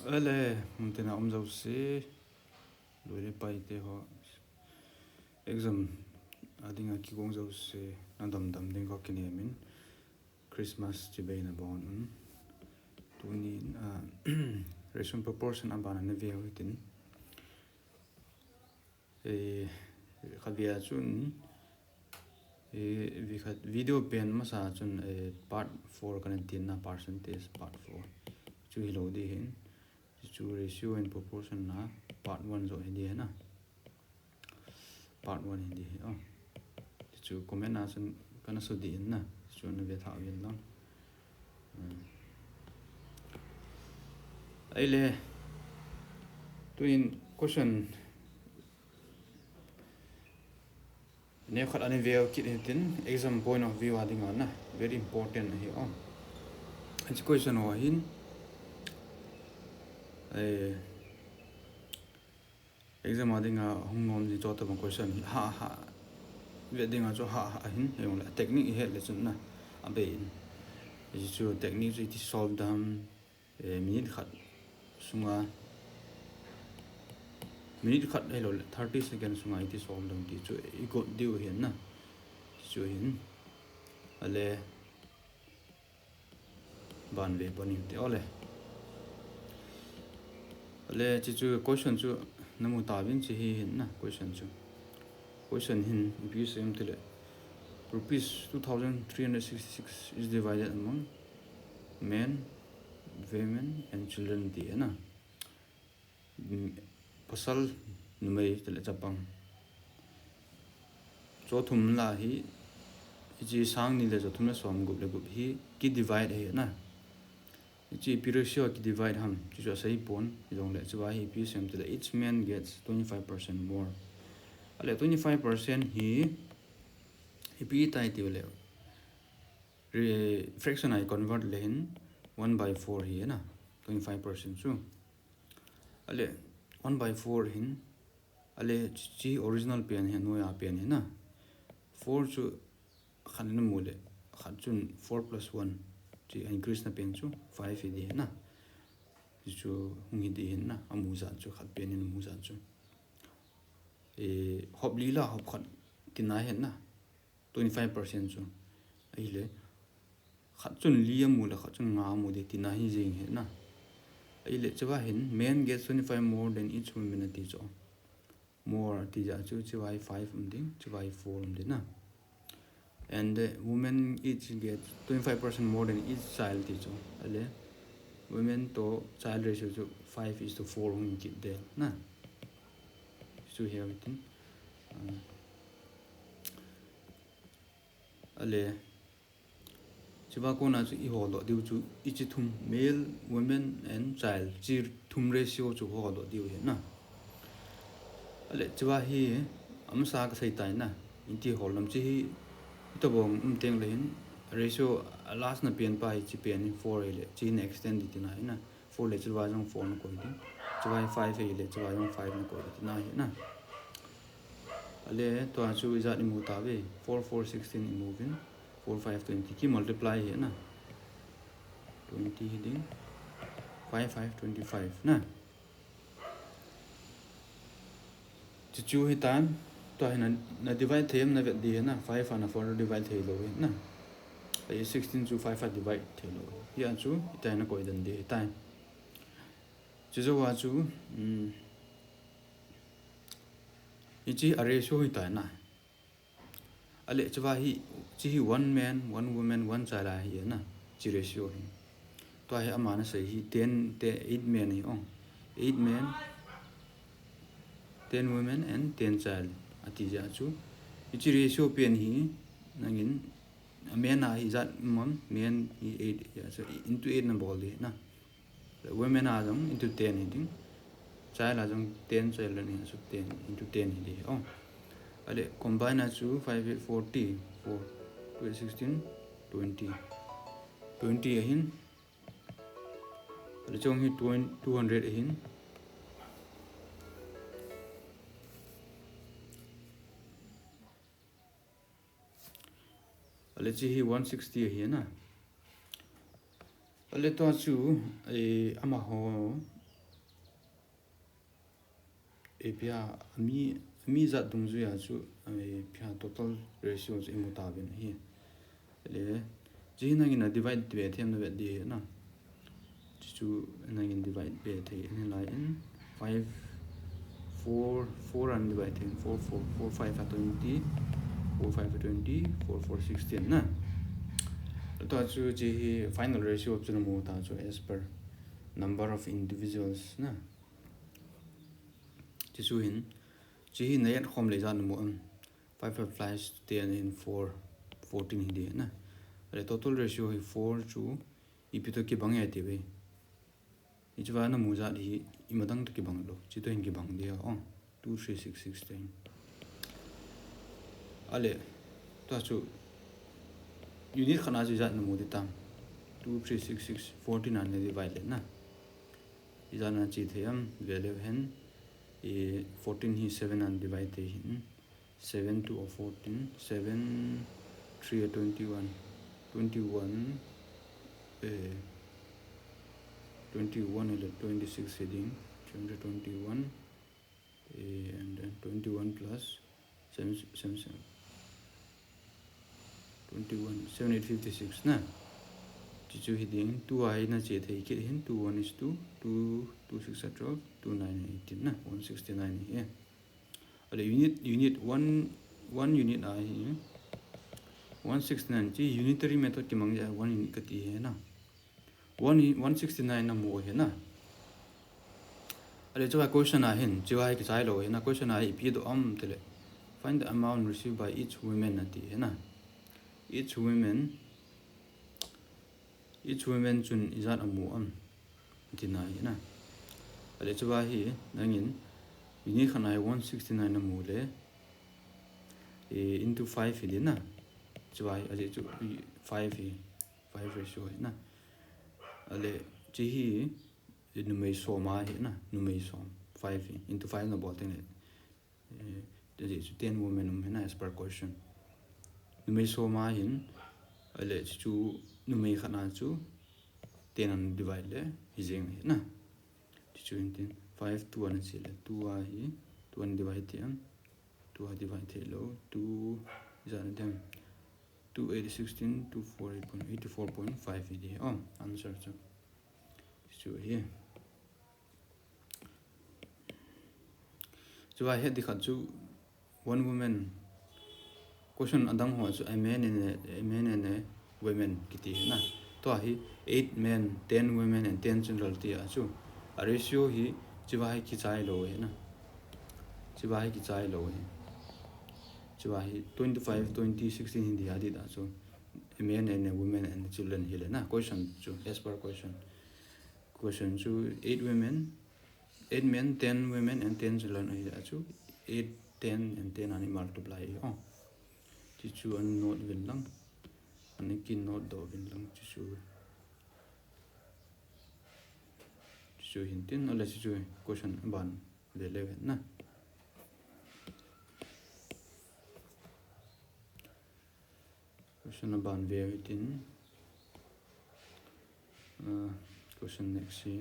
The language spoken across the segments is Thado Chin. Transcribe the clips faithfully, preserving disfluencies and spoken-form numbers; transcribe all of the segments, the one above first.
Ale, muntina um jouse, loi le pai te ho, exam a dinga kigong jouse, na damdam ding kakinemin, Christmas chibai nabonun. Tunin, ah, ratio proportion abana nave u hitin. Eh, khatvei a chun, eh, vi khat video pen masa chun, eh, part four kana tin na, percentage part four. Chu hilou ding ahin. Chu ratio and proportion na part one joh hi ding ahi na. Part one hi ding ahi, oh. Chu comment a chun kana sudih in na. Chu nave thah uvin lang. Hmm. Ahile, tuin question neokhat ana veu kit hitin, exam point of view a dinga na, very important ahi, oh. Hiche question ho hin, eh, exam a dinga hung nom ji chu tobang question hi, ha, ha, ve dinga chu ha, ha, ahin, hijongle technique ihet le chun na, abei in. Hichu technique chu iti solve dam, eh, minute khat sunga, minute khat ahilou le, thirty second sunga iti solve dam ti chu igot diu ahin na. Chu hin, ale, ban ve pon inte ole. Ale, hichu question chu namu tauvin, hiche hi hin na question chu. Question hin, ipi asei em tile, rupees two thousand three hundred sixty-six is divided among men, women and children ti ahi na. Mm, pasal, numei, tile chapang. Cho thum lah hi, hiche sang ni le cho thum le som gup le gup hi, ki divide ahi na. Hiche ipi ratio a ki divide ham, hichu asei pon, hijongle, hichea hi ipi asei em tile, each man gets twenty-five percent more. Ale, twenty-five percent hi, ipi ahitai tile, re-, fraction a i convert le hin, one by four hi na, twenty-five percent chu. Ale, one by four hin, ale, hiche original pen hi, anoiya pen hi na. Four chu khat in amu le, khat chun four plus one, hiche increase na pen chu five hi ding ahi na. Hichu hung hi ding ahi na, amu jat chu, khat pen in amu jat chu. Eh, hop li lah hop khat tina ahi na. Twenty-five percent chu. Ahile, khat chun li amu le, khat chun nga amu ding tina hi jeng ahi na. Ahile, hichea hin, men gets twenty-five more than each woman ati chu. More ati jeh chu, hichea hi five um ding, hichea hi four um ding na. And, uh, women each gets twenty-five percent more than each child ati chu. Ahile, women to child ratio chu five is to four hung kit ding na. Chu hi ahi tin. Uh, ahile, hichea kona chu ihol doh diu chu, hiche thum, male, women and child, hiche thum ratio chu hol doh diu ahi na. Ahile, hichea hi, amasa kasei tai na, iti hol lam hiche hi, itobang um teng le hin, ratio, a last na pen pa hi, hiche pen hi four ahile, hiche hin extend ding tina ahi na. Four le hichea jong four na koi ding. Hichea five ahile, hichea jong five na koi ding tina ahi na. Ahile, tua chu ijat imu tauve. Four, four, sixteen imu uvin. Four, five, twenty. Ki multiply ahi na. Twenty hi ding. Five, five, twenty-five na. Hichu hitan, tua hi na, na divide thei em na vet ding ahi na, five a na four divide thei lou ahi na. Ahile sixteen chu five a divide thei lou. Hia chu, hitia na koi den ding ahitai. Chujou a chu, um, hiche a ratio hitai na. Ahile, hichea hi, hiche hi one man, one woman, one child ahi na, hiche ratio hi. Tua hi aman asei hi ten, te, eight men ahi ong. Eight men, ten women and ten child. Ati jeh chu. Hiche ratio pen hi, nangin, a men a hi ijat um am, men hi eight, ahi a, so into eight na bol ding na. Women a jong into ten hi ding. Child a jong ten, child a ni, so ten into ten hi ding. Oh. Ahile, combine a chu five, eight, forty, four, twelve, sixteen, twenty. Twenty ahin. Ahile, chong hi twenty, two hundred ahin. Ahile, hiche hi one sixty ahi na. Ahile, tua chu, eh, amaho, ipi ham, mi, mi jat dungjuiya chu, ipi ham, total ratio chu imu tauvin ahi. Le, hiche hi nangin na divide be them na be ding na. Hichu nangin divide be thei in lai in five, four, four in divide thei in four, four, four, five a twenty, four, five a twenty, four, four, sixteen na. Tua chu hiche hi final ratio chu namu ta chu as per number of individuals na. Hichu hin, hiche hi na add khom le ijat namu am. Five plus ten in four, fourteen hi ding na. Le total ratio hi four chu ipi toh kibang e ti ve. Hichea namu jat hi imadang toh kibang lou. Hiche toh hin kibang ding o. Two three six six ten. Ale, tua chu unit khat na chu ijat namu ding tam. Two three six six, fourteen in na divide le na. Ijat na che thei am, ve leu hen. I fourteen hi seven in divide thei hin. Seven two a fourteen, seven three a twenty-one, twenty-one, eh, twenty-one le twenty-six hi ding, twenty, twenty-one, eh, and then twenty-one plus seven, seven, seven, twenty-one, seven eight fifty-six na. Hichu hi ding, two a hi na che thei kit hin, two one is two, two, two six are twelve, two nine eighteen na, one sixty-nine hi. Ale unit, unit one, one unit a hi, one sixty-nine hiche unitary method kimang jeh a one unit kati hi na. One, one sixty-nine namu hi na. Ale hichea question a hin, hichea hi kichai lou hi na, question a hi ipi doh am tile. Find the amount received by each women ati hi na. Each women, each women chun ijat amu am tina hi na. Ale hichea hi, nangin, unit khat na hi one sixty-nine namu le, eh, into five hi ding na. Hichea hi, ajeh chu, five hi, five ratio hi na. Ale, hiche hi, numei som a hi na, numei som, five hi, into five nabol teng le. Eh, ajeh chu ten women um hi na as per question. Numei som a hin, ale hichu numei khat na chu ten in divide le, hi jeng hi na. Hichu hin tin, five two in che le, two a hi, two in divide thei am, two a divide thei lou, two, ijat na dem, two eight sixteen, two four eight point, eighty-four point five hi ding. O, answer chu. Hichu hi. Hichea hi ding khat chu one woman. Question adang ho chu a man and a, a man and a women kiti hi na. Tua hi eight men, ten women and ten children ti a chu. A ratio hi hichea hi kichai lou hi na. Hichea hi kichai lou hi. Hichea hi twenty-five, twenty, sixteen hi ding a ding ta chu. A man and a women and children hi le na. Question chu, as per question. Question chu eight women, eight men, ten women and ten children ahi a chu eight, ten and ten in i multiply hi o. Hichu ana note uvin lang. Ana kinote doh uvin lang hichu. Hichu hin tin, ale hichu question aban ve leu hen na. Question aban ve u hitin. Uh, question next hi.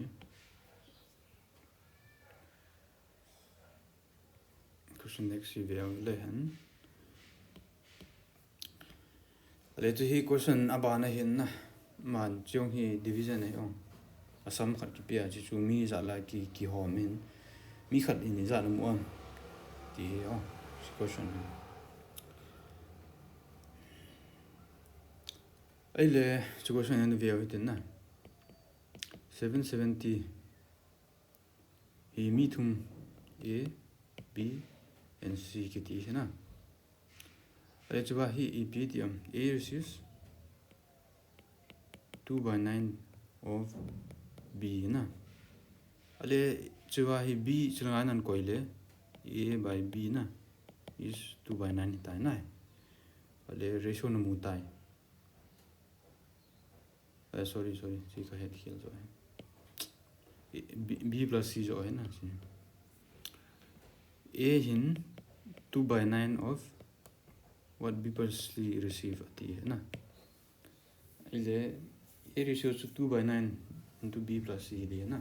Question next hi ve u le hen. Ale hiche hi question aban ahin na. Man chong hi division ahi o. Asam khat kipia, hichu mi ijat lai ki, kihom in. Mi khat in ijat amu am ti hi o. Hiche question hi. Ahile, hiche question hi ve u hitin na. Seven seventy. Hi mi thum A, B, and C kiti hi na. Ale hichea hi ipi ti am, A receives two by nine of B na. Ale hichea hi B hiche langa ana koi le A by B na is two by nine tai na. Ale ratio namu tai. Uh, sorry, sorry, hiche ka het khel jo ahi. B, B plus C jo ahi na, hiche. A hin two by nine of what B plus C receive ati ahi na. Ahile, A ratio chu two by nine into B plus C hi ding ahi na.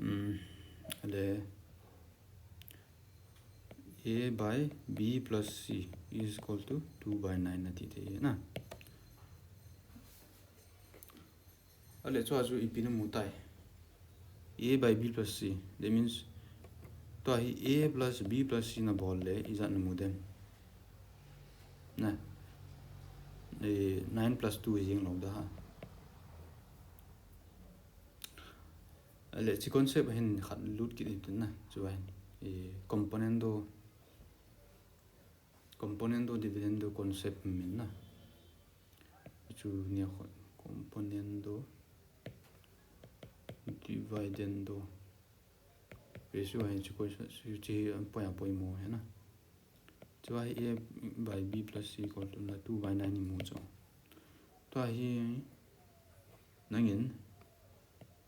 Hmm. A by B plus C is equal to two by nine nati thei na. Ale chua chu ipi namu tai. A by B plus C. That means, tua hi A plus B plus C nabol le ijat namu dem. Na. Eh, nine plus two hi jing lou da ha. Ale, chi concept hin khat lut kit in tin na. Chu hin. Eh, componendo. Componendo dividendo concept min na. Chu nia khot componendo dividendo. Ratio hin chu concept chu chi an poi a poimo hi na. Chu hi A by B plus C equal to na two by nine imu chu. Tua hi nangin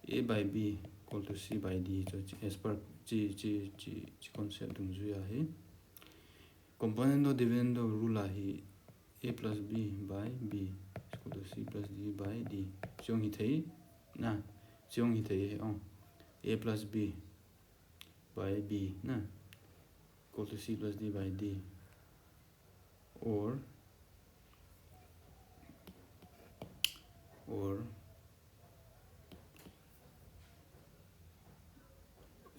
A by B equal to C by D chu as per chi, chi, chi, chi concept dungjuia hi. Componendo dividendo rule a hi A plus B by B is equal to C plus D by D. Chiong hi thei na. Chiong hi thei hi ong. A plus B by B na. Equal to C plus D by D. Or, or,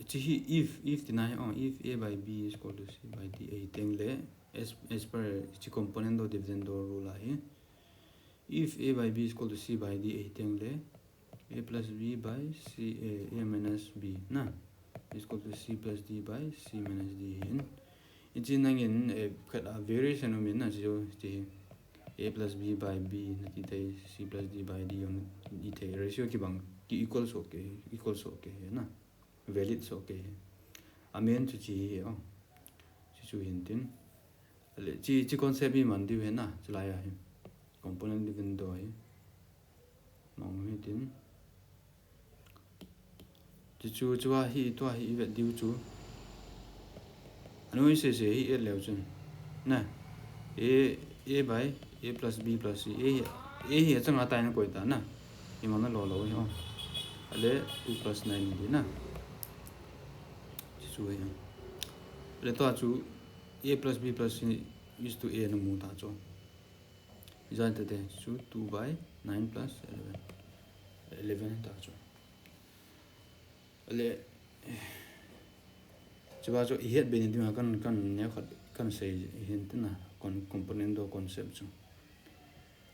chi hi if, if tina hi, oh, if A by B is equal to C by D ahi teng le, as, as per chi componendo dividendo rule ahi. If A by B is equal to C by D ahi teng le, A plus B by C, A, A minus B na is equal to C plus D by C minus D hin. Ichi nangin, eh, khat a variation um in na chi, chi A plus B by B nati thei, C plus D by D nati thei, ratio kibang, ki equal so ke, equal so ke na, valid so ke. Amen chu chi hi, oh. Chi chu hin tin. Ale, chi, chi concept hi man diu hi na, chi lai a hi. Componendo dividendo hi. Mang hi tin. Chu chu chu a hi, tua hi i vet diu chu. Anoi sese hi et leu chun. Na. A, A by A plus B plus C. A hi, A hi achanga tai na koi ta na. Imang na lo lo hi, oh. Ale two plus nine hi na. Chu chu hi. Ale tua chu A plus B plus C is to A namu ta chu. Ijat te te chu two by nine plus eleven. Eleven ta chu. Ale, chu ba chu i het be ni ding a kan, kan ne khat kan sei hin tin na, con-, componendo concept chu.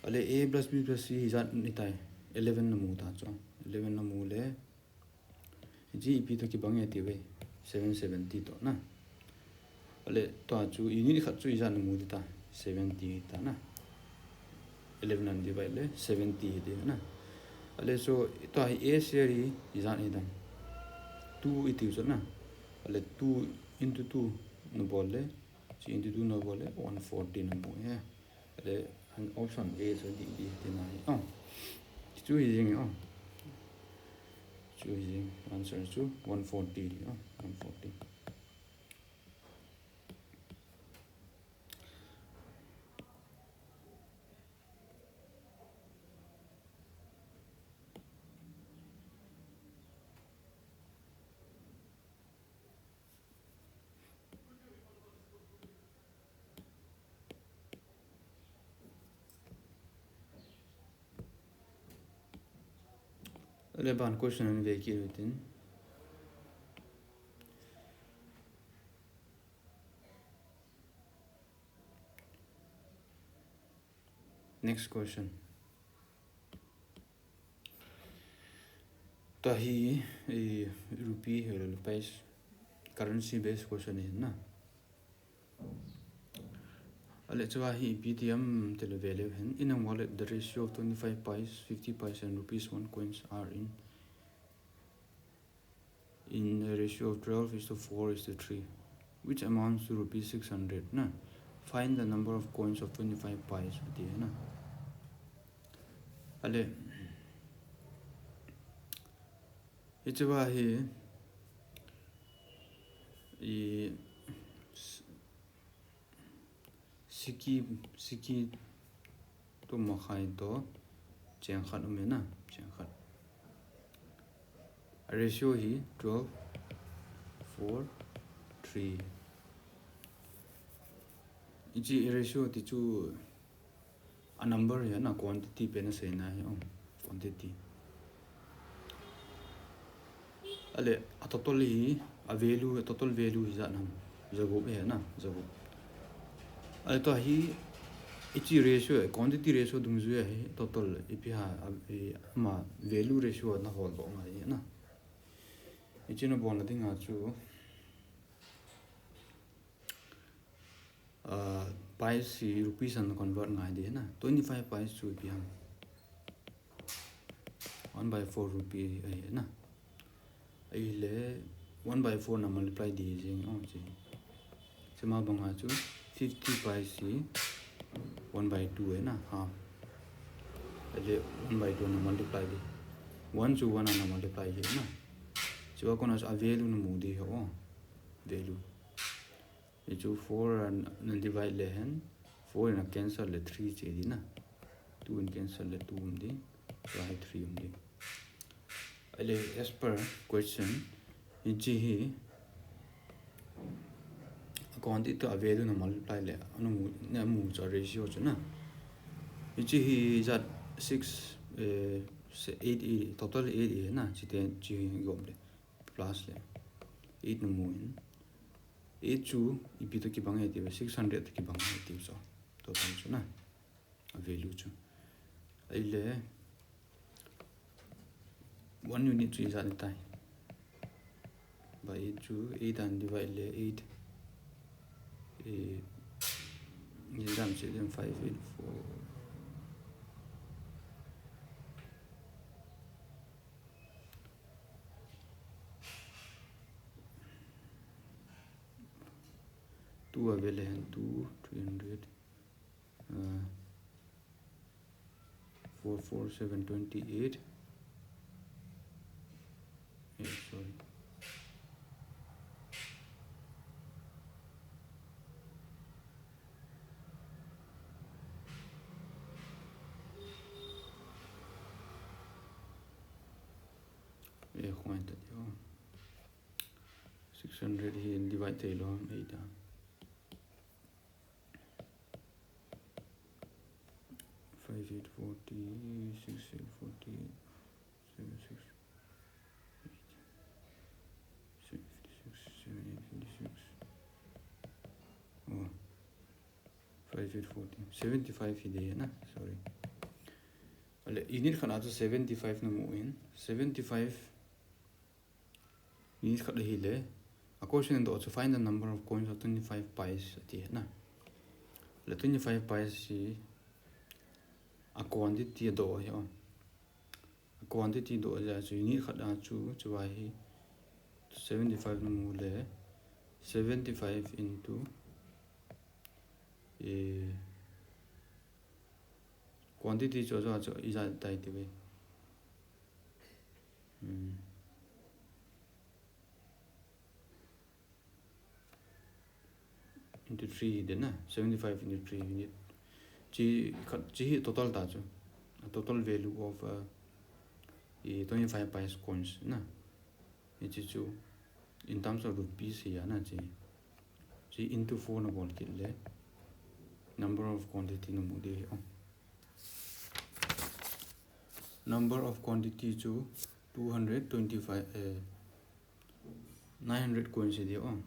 Ale A plus B plus C ijat ni tai, eleven namu ta chu. Eleven namu le, G P to kibang e ti ve, seven seventy to na. Ale, tua chu unit khat chu ijat namu ti ta, seventy ta na. Eleven an divide le seventy ti na. Ale, so, tua hi A series ijat hi dam. Two iti chu na. Ale, two into two nabol le, chi into two nabol le, one forty namu he. Ale, an option A chu di di ti na hi. Oh. Chu hi jing, oh. Chu hi jing, answer chu one forty, oh, one forty. Ale ban question an ve kit u tin. Next question. Tua hi, eh, rupee hi le rupees currency based question hi na. Ale chua hi ipi ti am ti le ve leu hen. In a wallet, the ratio of twenty-five pice, fifty pice and rupees one coins are in, in a ratio of twelve is to four is to three, which amounts to rupees six hundred na. Find the number of coins of twenty-five pice ti na. Ale, hiche va hi, i, s-, siki, siki to makhai to cheng khat um e na, cheng khat. A ratio hi twelve, four, three. Hiche ratio ti chu a number hi na, quantity pen a seina hi, oh, quantity. Ale, a total hi, a value, a total value hi ijat ham. Jagup hi na, jagup. Ale, tua hi, hiche ratio, quantity ratio dungjui a hi, total, ipi ham, a, i, ama value ratio na holdoh ngai hi na. Hiche na bolna dinga chu, ah, pice hi rupees a na convert ngai ding na. Twenty-five pice chu ipi ham. One by four rupee ahi na. Ahile one by four na multiply ding jeng, oh, hiche. Hiche ma banga chu fifty pice hi one by two ahi na, half. Ahile one by two na multiply ding. One chu one a na multiply hi na. Chua kona chu a value na mu ding hi, oh. Value. Hichu four a na divide le hen, four in a cancel le three che ding na. Two in cancel le two um ding, tua three um ding. Ahile, as per question, hiche hi, a quantity to a value na multiply le, a na mu, na mu chu a ratio chu na. Hiche hi ijat six, eh, se-, eight, eight, total eight ahi na, hiche hi gom le, plus le, eight na mu in. Eight chu ipi to kibang e tiu, six hundred to kibang e tiu chu. Total chu na. A value chu. Ahile, one unit chu ijat ahitai. By eight chu, eight a na divide le eight. Eh, ijat chu five eight four. Two a ve le hen, two, three hundred, uh, four four seven, twenty-eight. Eh, sorry. Eh, khuan ta ding. Six hundred hi divide thei lou ham, eight a. Five eight forty, six eight forty, seven six eight, seven fifty-six, seven eight fifty-six. Oh. Five eight forty. Seventy-five hi ding na, sorry. Ale, unit khat a chu seventy-five na mu in. Seventy-five unit khat ahile, a question a doh chu find the number of coins of twenty-five pice ati na. Le twenty-five pice hi a quantity a doh ahi, oh. A quantity doh a chu unit khat a chu, chu a hi seventy-five na mu le, seventy-five into, eh, quantity chu, chu, chu ijat tai ti ve. Hmm. Into three hi ding na, seventy-five into three unit. Chi khat, chi hi total ta chu. A total value of, uh, i twenty-five pice coins na. Hiche chu in terms of rupees hi a na chi. Chi into four na bol kit le number of quantity na mu ding ahi, oh. Number of quantity chu two hundred twenty-five, eh, nine hundred coins hi ding, oh.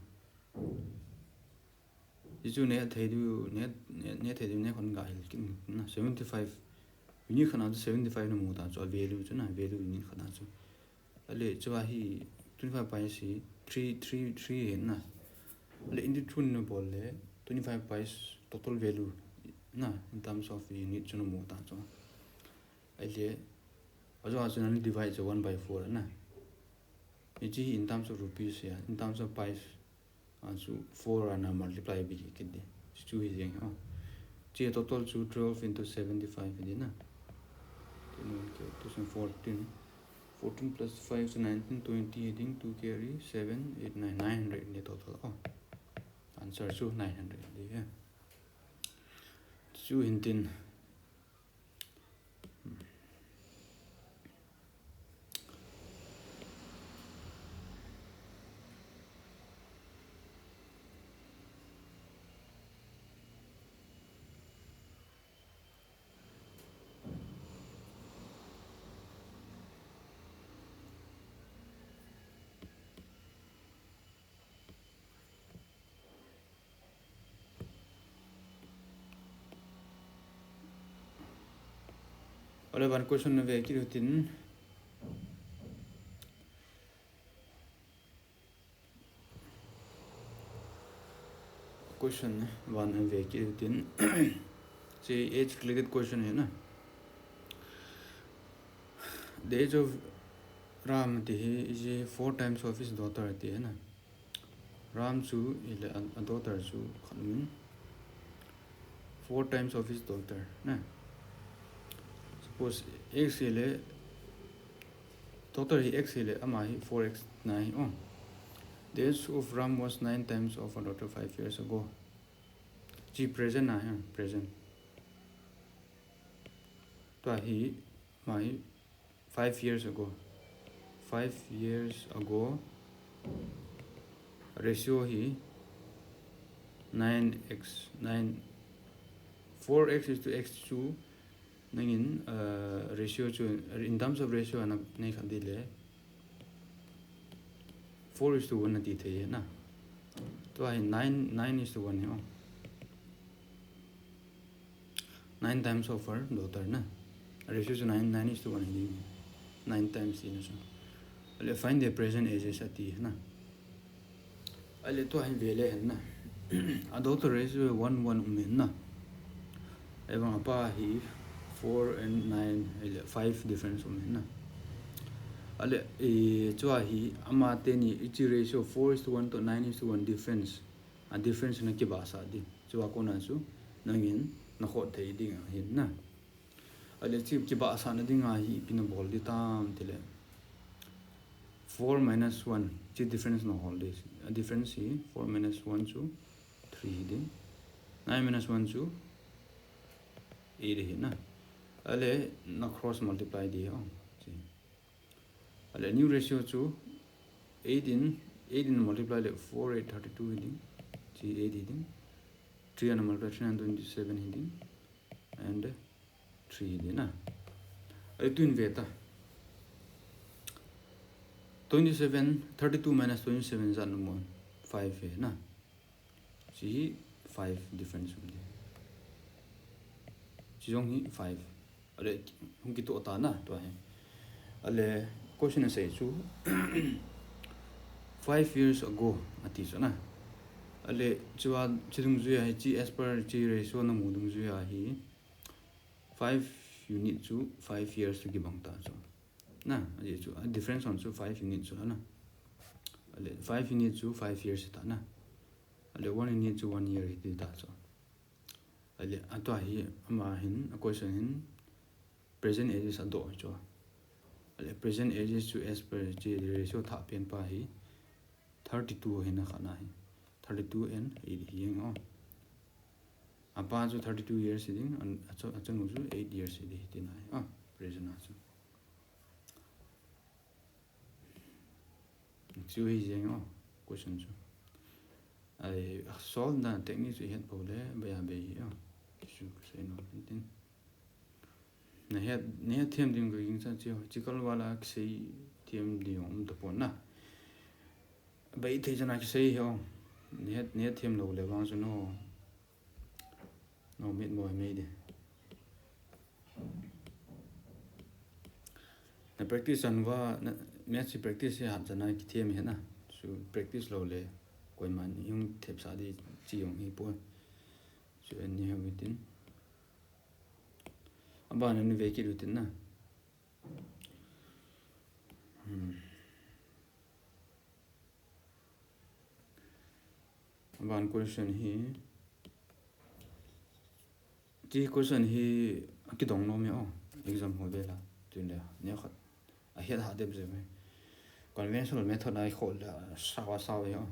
Hichu neh thei diu, neh, neh, neh thei diu, neh kon ga hil kin na, seventy-five. Unit khat a chu seventy-five na mu ta chu a value chu na, value unit khat a chu. Ale, chu a hi twenty-five pice hi three, three, three hi na. Ale, into two na bol le twenty-five pice total value na, in terms of unit chu na mu ta chu. Ale, a chu a chu na divide chu one by four na. Hiche hi in terms of rupees hi a, in terms of pice a chu four a na multiply bih kit ding. Chu hi jeng, oh. Chi total chu twelve into seventy-five hi ding na. Ten, one, two, fourteen. Fourteen plus five chu nineteen, twenty hi ding, two carry, seven, eight, nine, nine hundred hi ding total, oh. Answer chu nine hundred hi ding, eh. Chu hin tin. Ale ban question na ve kit utin. Question ban na ve kit utin. Chi age related question hi na. The age of Ram ti hi is four times of his daughter ti hi na. Ram chu ile a daughter chu khat min four times of his daughter na. Suppose x ile daughter hi x ile ama hi four x na hi. Oh, the age of Ram was nine times of a daughter five years ago. Chi present na hi, present. Tua hi ama hi five years ago. Five years ago, ratio hi nine x, nine, four x is to x chu nangin uh, ratio chu in terms of ratio ana nei khat di le four is to one na ti thei na. Tua hi nine, nine is to one hi. Oh, nine times of her daughter na. Ratio chu nine, nine is to one hi. Nine times in so. Ale find the present ages ati na. Ale tua hi ve le hen na. A daughter ratio one, one um hen na. Evang apa hi four and nine, ale five difference um hen na. Ale e chua hi ama teni ichi ratio four is to one to nine is to one difference. A difference na kibahsah di. Chua kona chu nangin na khot thei ding ahin na. Ale chi kibahsah na ding ahi ipi na bol di tam ti le. Four minus one chi difference na hol di. A difference hi four minus one chu three hi ding. Nine minus one chu eight hi na. Ale na cross multiply di. Oh, chi. Ale new ratio chu eight in, eight in multiply le four eight thirty-two hi ding. Chi eight hi ding. Three in multiply three hundred twenty-seven hi ding. And three hi ding na. Ale tun ve ta. Twenty-seven, thirty-two minus twenty-seven jat na mo five hi na. Chi hi five difference um di. Chi jong hi five. Ale hung kitoh ta na tua hi. Ale question asei chu five years ago ati chu na. Ale chua chi dungjuia hi chi as per chi ratio na mu dungjuia hi five unit chu five years kibang ta chu. Na, ahi chu a difference on chu five unit chu na. Ale five unit chu five years ta na. Ale one unit chu one year hi ti ta chu. Ale atua hi ama hin a question hin present ages a doh chu. Ale present ages chu as per chi ratio thah pen pa hi thirty-two hin a khat na hi. Thirty-two and eight hi jeng o. Apa chu thirty-two years hi ding, an, a chu, a chanu chu eight years hi ding, ti na hi. Ah, present a chu. Chu hi jeng o, question chu. Ai, solve na technique chu het po le, ba ya be hi o. Chu ka sei nom tin. Na het, na het them ding ka ging cha chu, chi kal wala ka sei them ding um ta pon na. Ba i thei chana ka sei hi o. Na het, na het them lo le vang chu no. No mit mo mai de. Na practice an va, na match practice hi hat chana kithem hi na. Chu practice lo le koiman hung thep sa di chi jong hi pon. Chu en ni ho tin. Aban ni ve kit u tin na. Hmm. Aban question hi. Chi question hi a kidong nom e o. Exam ho vela. Tun le. Ni khat. A het ha dep je me. Conventional method ai kho la sawa sawa e o.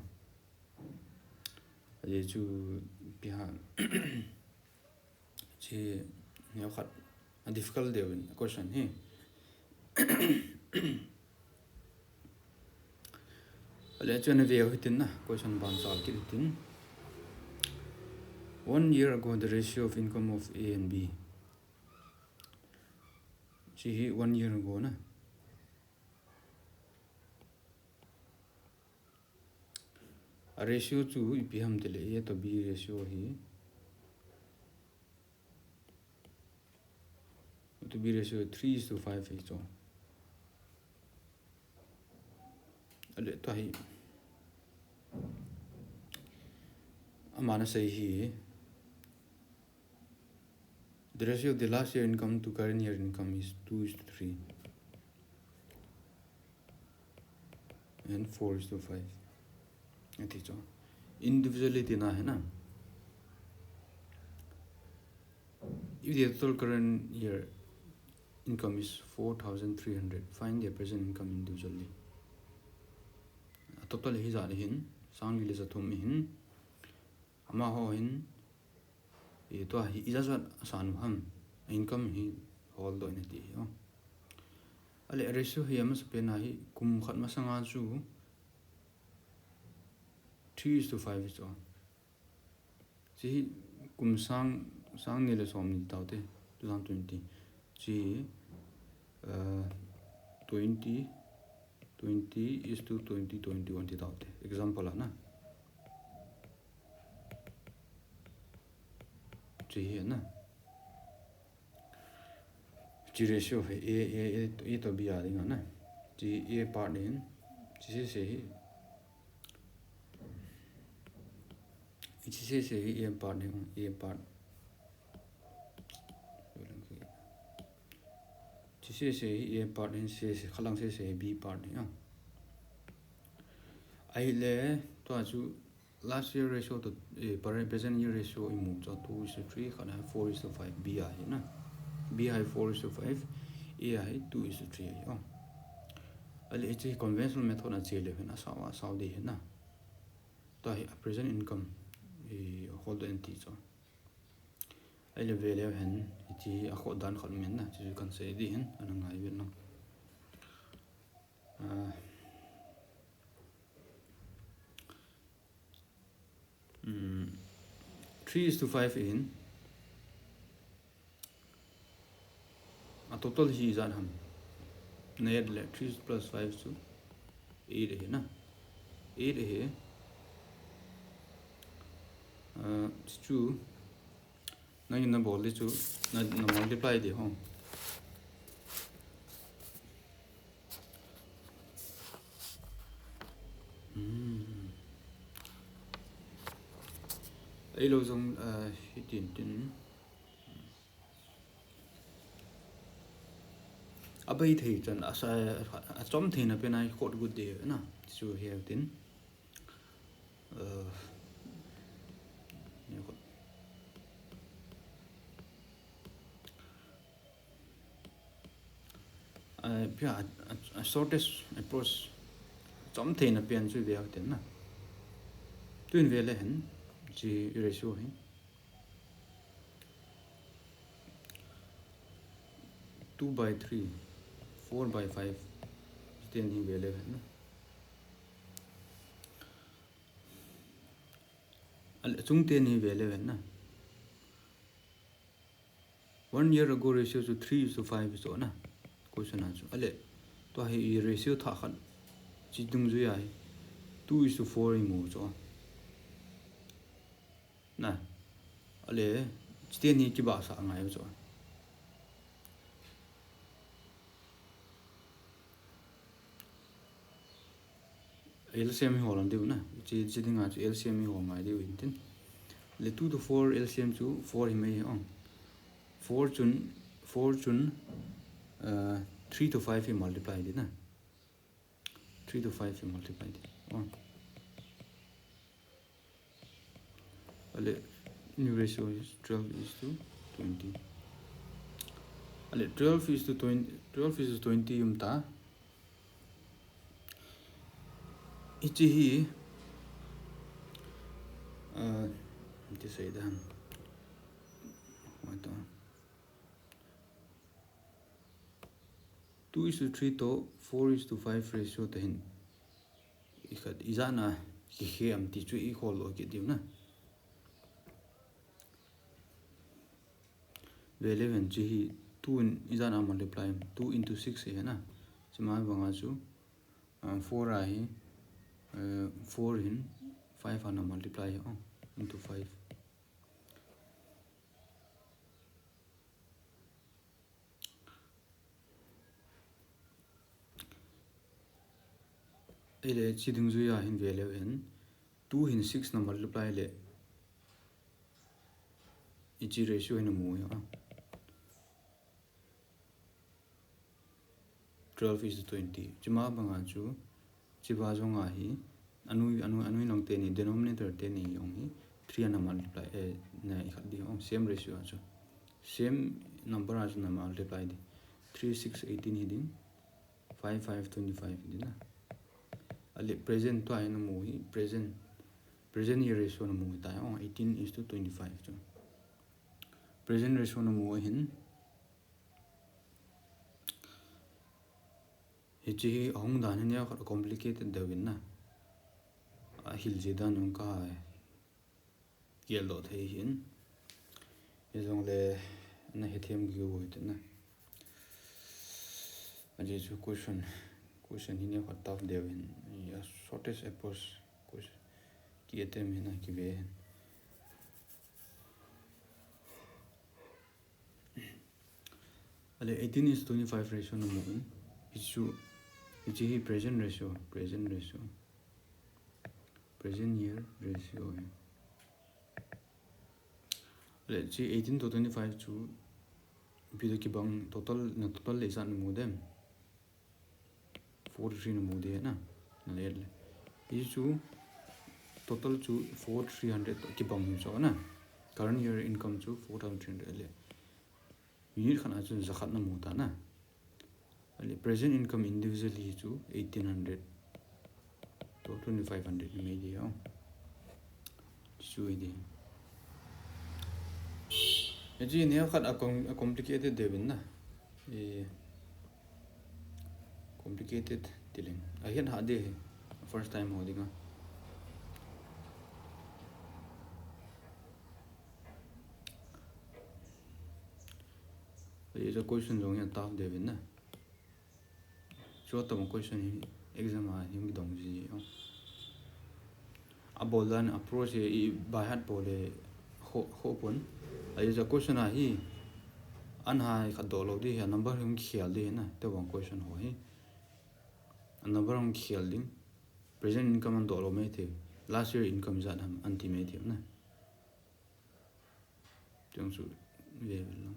Ahi chu pi ha. Chi ni khat a difficult deu in question hi. Ale chu na ve u hitin na, question ban sal kit hitin. One year ago, the ratio of income of A and B. Chi hi one year ago na. A ratio chu ipi ham tile A to B ratio hi. to B ratio three is to five hi chu. Ale tua hi. Amana sei hi. The ratio of the last year income to current year income is two is to three. And four is to five. Ati chu. Individually tina hi na. If the total current year income is four thousand three hundred, find the present income individually. A total hi ijat hin, sang li le ja thum hin, amaho hin, i tua hi ijat jat asan u ham, income hi holdoh in ati hi. Ale ratio hi amasa pena hi, kum khat masanga chu, three is to five is chu. Chi hi kum sang, sang ni le som ni taute, two thousand twenty. Chi hi, uh, twenty, twenty is to twenty, twenty-one ti taute. Example ana. Chi hi ana. Chi ratio hi A, A, A, A to B a ding ana. Chi A part in, chi sese hi. Chi sese hi A part in, A part. Chi sese hi A part in, sese, khalang sese hi B part in. Ahile, tua chu last year ratio to, eh, pre-, present year ratio imu chu two is to three, khat a hi four is to five, B a hi na. B a hi four is to five, A a hi two is to three a hi, oh. Ale hiche conventional method a che leu hen asao, asao ding hi na. Tua hi a present income, eh, holdoh in ti chu. Ahile ve leu hen, hiche hi akhoh dan khat um in na, hiche chu kan sei ding hin, ana ngai uvin lang. Ah. Um, three is to five ahin. A total hi ijat ham. Na et le three plus five chu eight ahi na. Eight ahi. Uh, chu Nangin nabol ding chu, na, na multiply ding ho. Hmm. Eilou jong, ah, hitin tin. Abai thei chan, asa, achom theina pen a hi khot gut ding na. Chu hitin. Uh, uh, yeah, a, a, a shortest approach. Chom theina pen chu ve u tin na. Tun ve le hen, chi ratio hi. Two by three, four by five. Ten hi ve le hen na. Ale, chung ten hi ve leu hen na. One year ago ratio chu three is to five chu na. Question a chu. Ale, tua hi ratio thah khat. Chi dungjui a hi. Two is to four imu chu. Na. Ale, chi ten hi kibahsah ngai chu. L C M hi hol diu na. Chi, chi dinga chu L C M hi hol ngai diu hin tin. Le two to four L C M chu four hi mai ong. Four chun, four chun, uh, three to five hi multiply ding na. Three to five hi multiply ding. Ong. Ale, new ratio is twelve is to twenty. Ale, twelve is to twenty, twelve is to twenty um ta. Hiche hi, uh, ti sei dan. Wait a. Two is to three to four is to five ratio ta hin. I khat, ijat a kikhe am ti chu i khol lo kit diu na. Ve leu hen chi hi two in ijat a multiply am, two into six hi na. Chuma banga chu, uh, four a hi, uh, four hin five ana multiply hi, oh, into five. Ahile, chi dungjuia hin ve leu hen, two hin six na multiply le, hiche ratio hi namu hi, ah. Twelve is to twenty. Chima banga chu, chiva jonga hi, anoi, anoi, anoi lang teni, denominator teni jong hi, three ana multiply, eh, na ikhat di, oh, same ratio a chu. Same number a chu na multiply di. Three six eighteen hi ding, five five twenty-five hi ding na. Ahile present tua hi namu hi, present, present year ratio namu hi tai, oh, eighteen is to twenty-five chu. Present ratio namu ahin, hiche hi ahung dan hi neokhat complicated deuh in na. Ahil jeh dan jong ka geldoh thei hin. Hijongle na hethem gei u hite na. Ajeh chu question, question hi neokhat tough deuh hin. A shortest approach question. Ki attempt hin na kive hin. Ahile eighteen is twenty-five ratio namu in. Hichu, hiche hi present ratio, present ratio. Present year ratio hi. Ahile hiche eighteen to twenty-five chu, ipi toh kibang total, na total le ijat namu dem. Forty-three namu di na, nale le. Hichu, total chu four three hundred toh kibang hi chu na. Current year income chu four thousand three hundred le. Unit khat a chu jakhat namu ta na. Ahile present income individually chu eighteen hundred to twenty-five hundred hi mai di, oh. Chu hi di. Hiche neokhat a com-, a complicated deuh in na. Eh, complicated ti leng. Ahin ha di hi. First time ho dinga. Hiche question jong hi tough deuh in na. Chu tobang question hi exam a hin kidong ji, oh. Abol dan approach hi i by heart bol le kho, kho pon. Hiche question a hi, an hai khat doh lou di hi, a number hung khel di na, tobang question ho hi. A number hung khel ding. Present income an doh lou mai thei. Last year income ijat ham an ti mai thei na. Chang chu ve ve lang.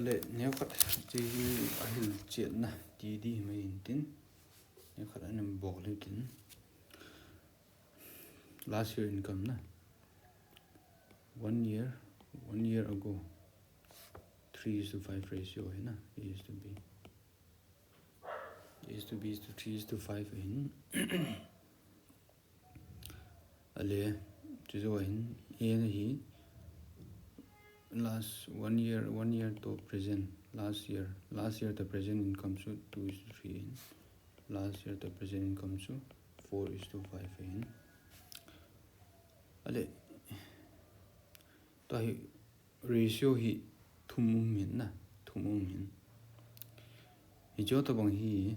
Ahile, neokhat, hiche hi ahil chetna, ti di mai in tin. Neokhat ana bol u tin. Last year income na. One year, one year ago, three is to five ratio hi na, it used to be. It used to be is to three is to five hin. Ahile, chu jo hin, A na hi, last one year, one year to present, last year, last year to present income chu two is to three hin, last year to present income chu four is to five hin. Ahile, tua hi ratio hi thum um hin na, thum um hin. Hiche tobang hi,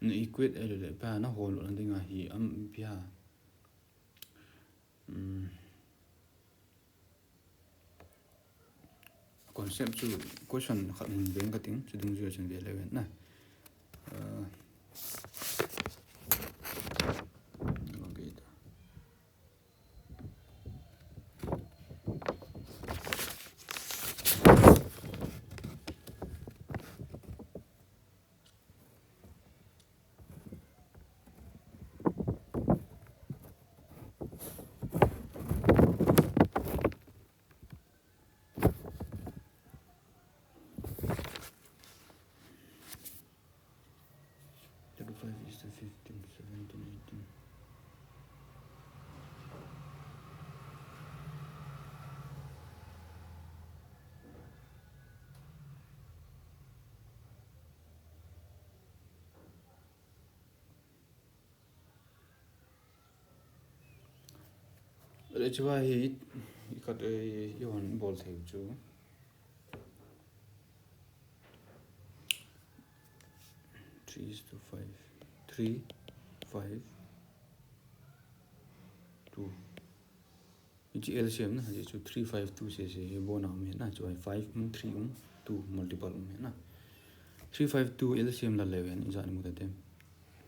na equate ahile le, ipi ham na hol na dinga hi, am, ipi ham. Um, concept chu question khat hin veng kating, chu dungjuia chun ve leu hen na. Uh, okay. Thirty-five is to fifteen, seventeen, eighteen. Hiche va hi, i khat, eh, i hon bol thei chu. Three is to five. Three, five, two. Hiche L C M na, hiche chu three, five, two sese, hi bon a um hi na, chu five um, three um, two multiple um hi na. Three, five, two L C M la leu hen, ijat na mu ta tem.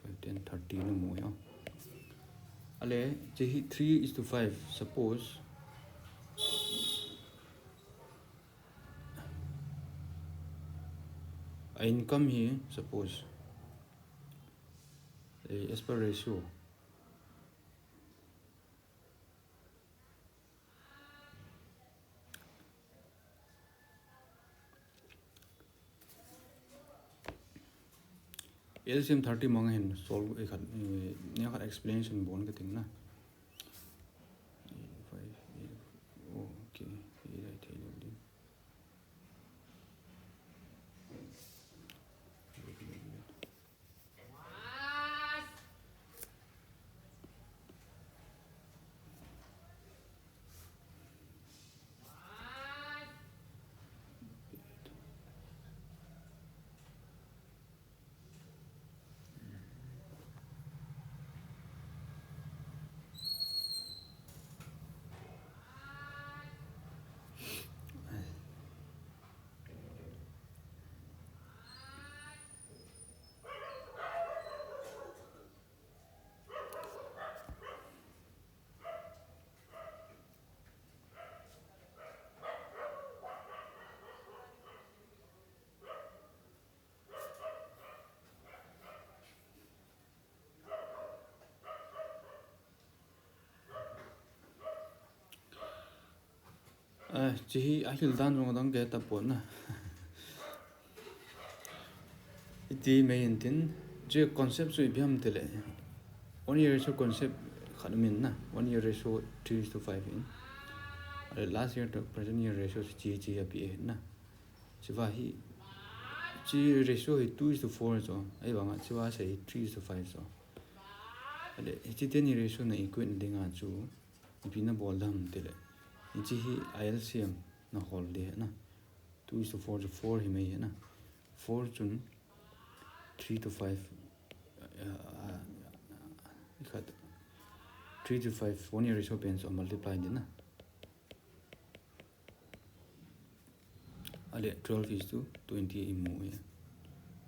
Five, ten, thirty na mu hi a. Ale, hiche hi three is to five, suppose. A income hi, suppose. Eh, as per ratio. L C M thirty mang hin solve, eh, khat, eh, nia khat explanation bol ka ting na. Eh, five, eh, okay, eh, I tell you. Eh, hiche hi ahil dan jong adang kei tapon na. Iti mai in tin, hiche concept chu ipi ham tile. One year ratio concept khat um in na. One year ratio three is to five in. Ale last year to present year ratio chu hiche, hiche api e na. Hiche va hi, hiche ratio hi two is to four chu. Ahivanga hiche va sei hi three is to five chu. Ale, hiche teni ratio na equate na dinga chu, ipi na bol dam tile. Hiche hi I L C M na hol di na. Two is to four chu four hi mai na. Four chun three to five, eh, eh, khat, three to five, one year ratio pen chu multiply di na. Ale, twelve is to twenty imu e.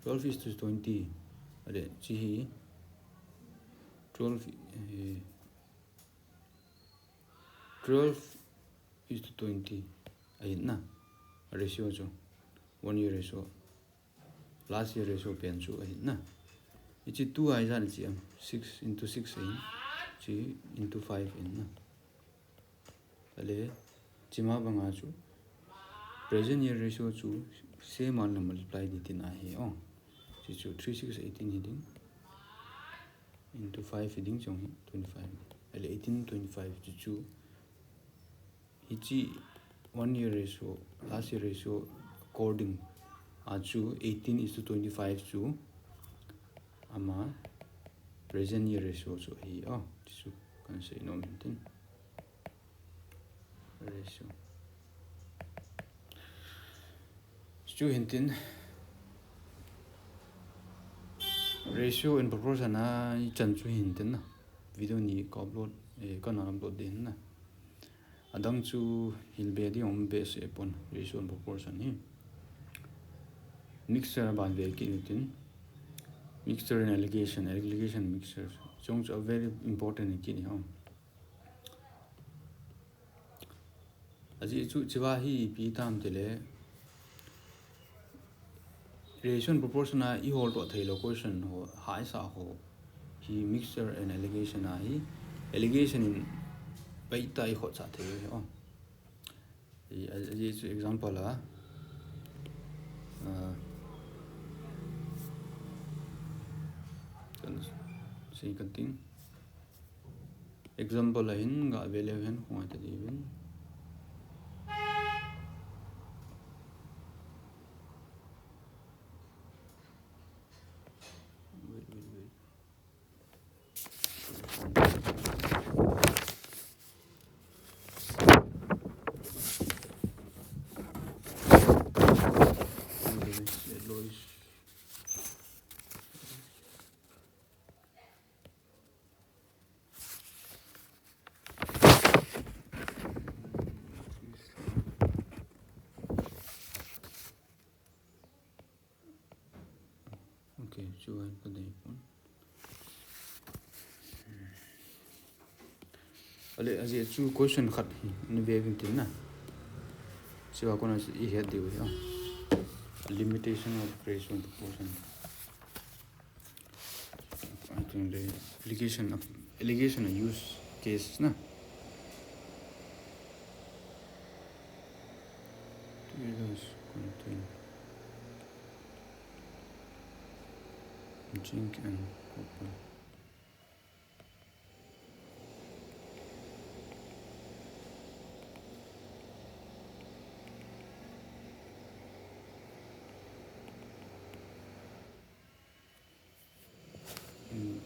Twelve is to twenty. Ale, hiche hi twelve, eh, twelve is to twenty. Ahi na. Ratio chu. One year ratio. Last year ratio pen chu ahi na. Hiche two a ijat chi am, six into six ahi. Hiche into five ahi na. Ale, hiche ma banga chu present year ratio chu same a na multiply di tina ahi o. Hiche chu three six eighteen hi ding. Into five hi ding, chung hi twenty-five. Ale, eighteen twenty-five chu chu. Hiche one year ratio, last year ratio according a chu eighteen is to twenty-five chu ama present year ratio chu ahi o, chu kan sei nom hin tin. Ratio. Chu hin tin. Ratio and proportion a ichan chu hin tin na. Video ni ka upload, eh, kana upload din na. Adang chu hilbe di um behseh pon, ratio and proportion hi. Mixture ban ve kit u tin. Mixture and alligation, alligation mixture. Chung chu a very important kit ni ho. Ajeh chu hiche va hi ipi tam tile. Ratio and proportion a i hol to thei lo question ho, haisa ho. Hi mixture and alligation a hi, alligation in baita i khot sa thei ho. I, a, a, chu example a, a, kan sei kan ting. Example a hin ga ve leu hen khongai ta diuvin. Wait, wait, wait. Okay, chu hin ka dei pon. Ale, ajeh chu question khat hi, in ve vin tin na. Chua kona i het diu hi, ah. Limitation of ratio and proportion. I think the allegation of, allegation of use case na. Two alloys contain zinc and copper. Mm.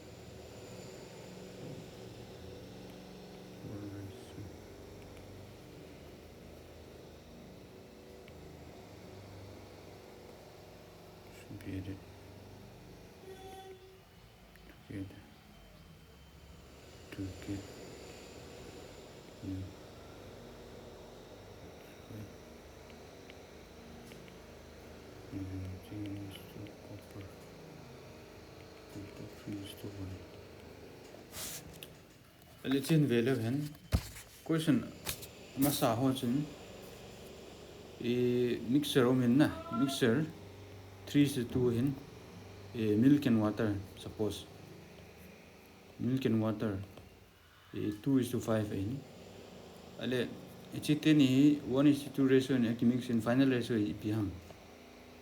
Should be added together to get new. Zinc is to copper. Copper three is to one. Ale, chin ve leu hen. Question masa ho chun, i mixture um in na, mixture three is to two hin, i milk and water, suppose. Milk and water, i two is to five in. Ale, i chi teni hi one is to two ratio in, aki mix in final ratio hi ipi ham.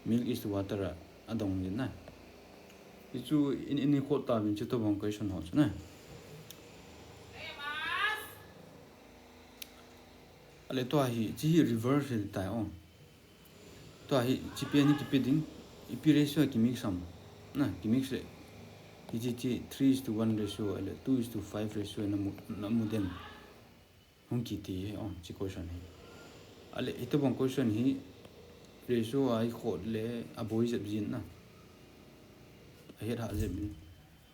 Milk is to water a, adong in na. Hichu in, in i khot ta vin chu tobang question ho chu na. Ale tua hi, chi hi reverse hi tai o. Tua hi, chi pen hi kipe ding, ipi ratio ki mix am. Na, ki mix le. Hichi chi three is to one ratio, ale two is to five ratio na mu, na mu dem. Hung kiti hi, oh, chi question hi. Ale, itobang question hi, ratio a i khot le, aboi jep jin na. Ahet ha jep jin.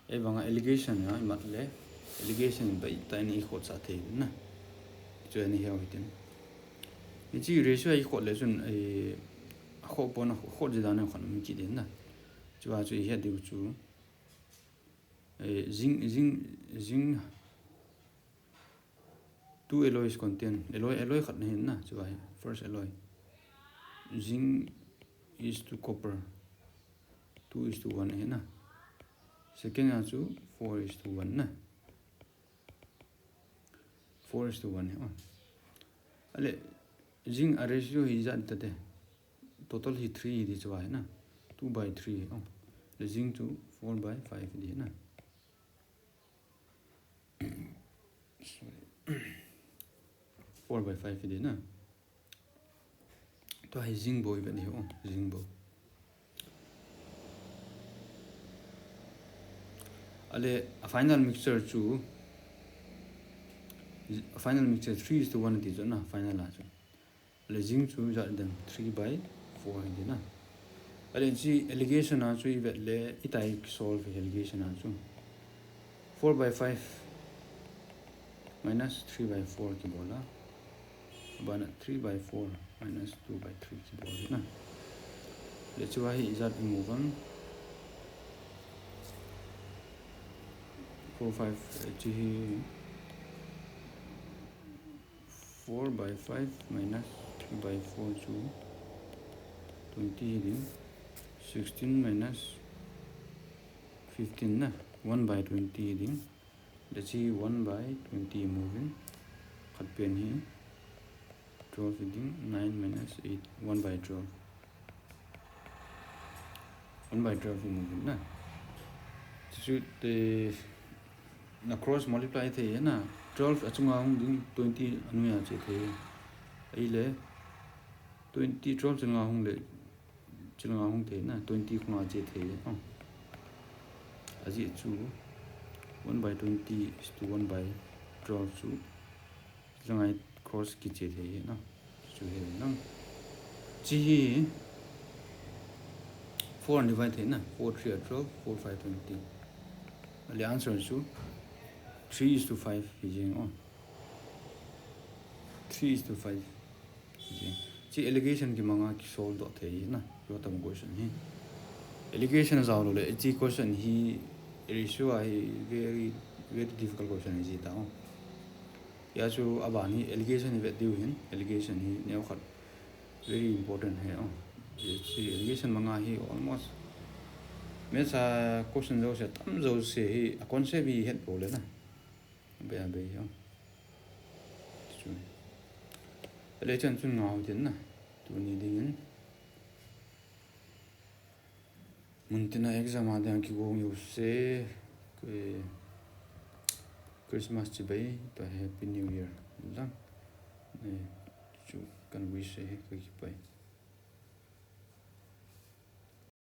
Ei vanga allegation a i mat le, allegation bai ta ni i khot sa thei na. Chu ani hiau hitin. Hichi ratio a i khot le chun, ei, a khot pon a khot jep dan a khot mi kiti na. Chua chu i het diu chu. Ei, zinc, zinc, zinc, two alloys contain. Alloy, alloy khat na hin na, chua hi. First alloy. Zinc is to copper. Two is to one hi na. Second a chu four is to one na. Four is to one hi, oh. Ale, zinc a ratio hi ijat ta te. Total hi three hi di chua hi na. Two by three hi, oh. Le zinc chu four by five hi di na. Sorry. Four by five hi di na. Tua hi zinc bou i vet ni ho, zinc bou. Ale, a final mixture chu, a final mixture three is to one ti chu na, final a chu. Ale, zinc chu ijat dem three by four hi di na. Ale, chi allegation a chu i vet le, i tai solve allegation a chu. Four by five minus three by four kibol a. Abana three by four minus two by three kibol na. Le chua hi ijat i mu vang. Four, five, eh, chi hi four by five minus three by four chu twenty hi ding. Sixteen minus fifteen na, one by twenty hi ding. Hichi one by twenty mu vin. Khat pen hi twelve hi ding, nine minus eight, one by twelve. One by twelve hi mu vin na. Hichu te na cross multiply thei na. Twelve achunga hung ding, twenty anoiya che thei. Ahile twenty, twelve chunga hung le, chunga hung thei na, twenty khunga che thei. Oh. Ajeh chu one by twenty is to one by twelve chu. Chunga cross kiche thei na. Chu hi na. Chi hi four divide thei na. Four three are twelve, four five twenty. Ale answer chu three is to five hi jeng, oh. Three is to five. Chi allegation kimanga kisolve doh thei na, hitabang question hi. Allegation jao lou le, hiche question hi, ratio a hi very, very difficult question hi ji ta o. Hia chu aban hi allegation hi vet diu hin, allegation hi neo khat very important hi o. Hiche allegation manga hi almost, maths a question jouse, tam jouse hi, a concept hi het pou le na. Be a be o. Chu. Allegation chun ngau tin na. Tuni dingin. Muntina exam a ding kigong jouse, eh, Christmas chibai, to Happy New Year. Lang. Eh, chu kan wish eh, ka kipai.